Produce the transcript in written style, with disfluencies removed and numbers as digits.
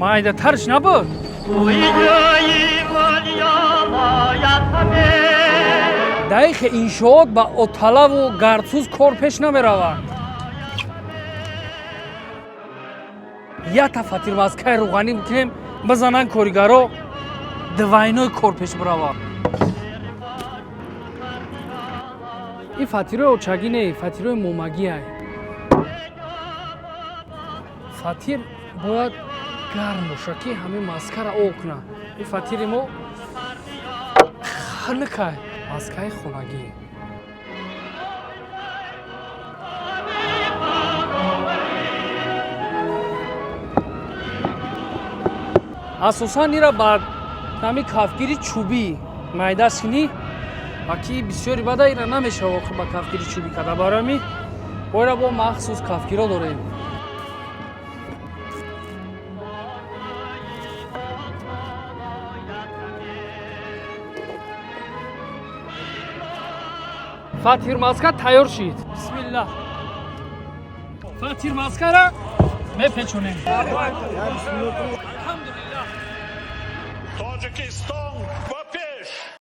Майдатарш набуд. Даихе иншоот ба оталаву гардсӯз кор пеш намеравад. Ята фатирмаскаи рӯғанӣ бикунем, бизананд коригаро, двойной кор пеш биравад. Ин фатирои очагӣ не, фатирои момагиай. Фатир бояд гарм боша, ки ҳамин маскара об кунад. Ин фатири мо ханукай, маскаи хонагӣ. Асосан ира ба ҳамин кафгири чӯбӣ майда синӣ ва ки бисёри бада ира намешава ба кафгири чӯбӣ карда. Барои ҳамин боира бо махсус кафгиро дорем. Фатирмаска тайёр шид. Бисмиллаҳ, фатирмаскара мепечонем. Алҳамдулиллаҳ. Тоҷикистон.